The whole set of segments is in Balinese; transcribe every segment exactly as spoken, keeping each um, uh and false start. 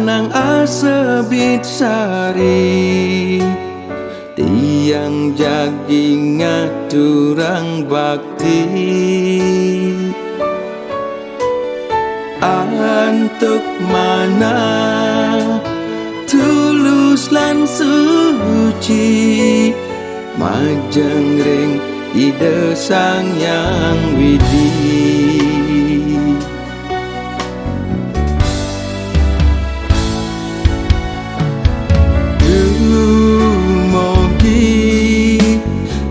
Nang asebit sari, tiang jagi ngaturang bakti. Antuk manah tulus lan suci, majeng ring Ida Sang Hyang Widi. Dumugi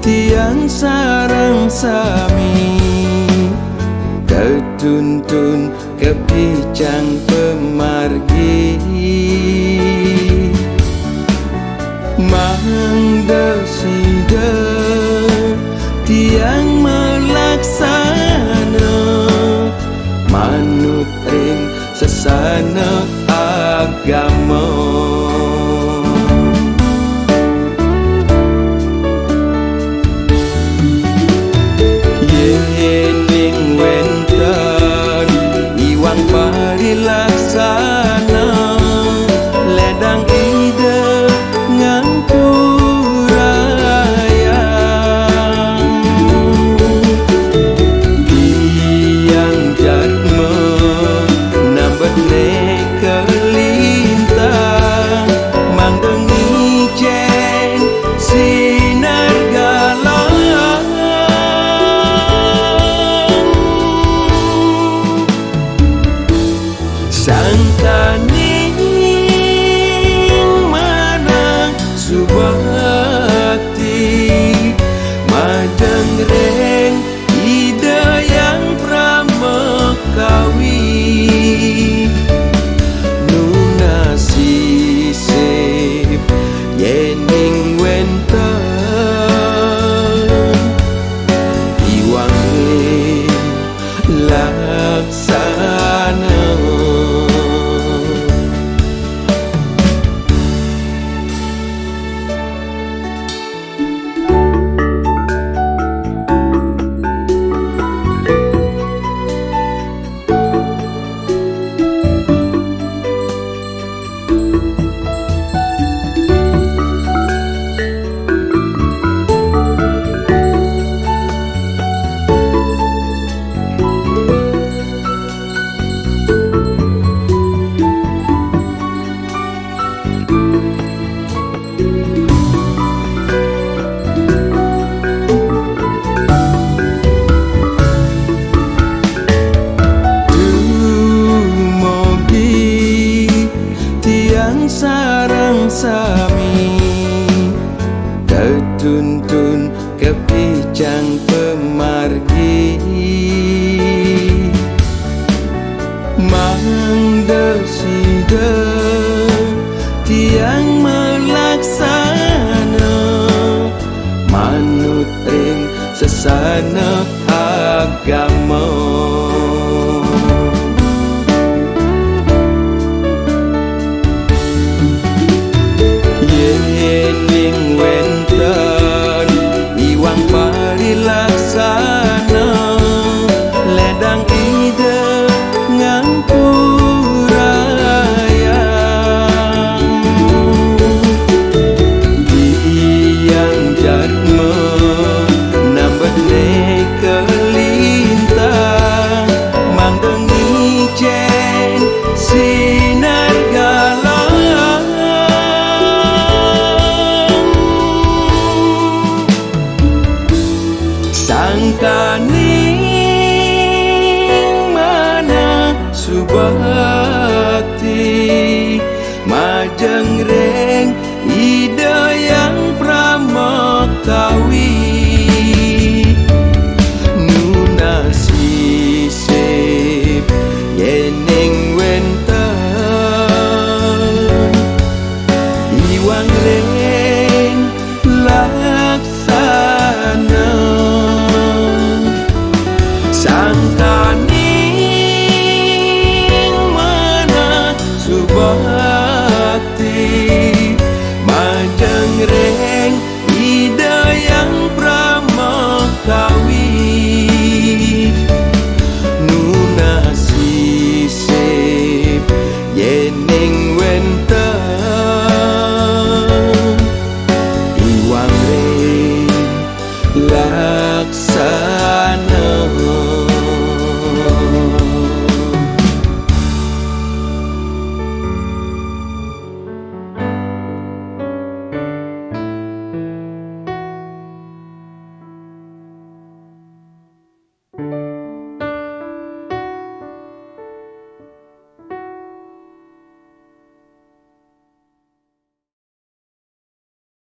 tiang sareng sami katuntun kapicang pamargi. Mangda sida tiang malaksana manut ring sasana agama. Yéning wénten iwang parilaksana, ledang Ida ngampurayang. Tiang jadma nambetne kalintang, mangda ngicen sinar galang. Sangkaning manah subakti, majeng ring Ida Hyang Pramakawi. Nunas sisip yéning wénten iwang ring laksana. Dumugi tiang sareng sami katuntun kapicang pamargi. Mangda sida tiang malaksana manut ring sasana agama. Yéning wénten iwang parilaksana, ledang Ida ngampurayang. Tiang jadma nambetne kalintang, mangda ngicen sinar galang. Sangkaning manah subakti, majeng ring Ida Hyang Pramakawi. Nunas sisip yéning wénten iwang ring laksana. Sangkaning manah subakti, majeng ring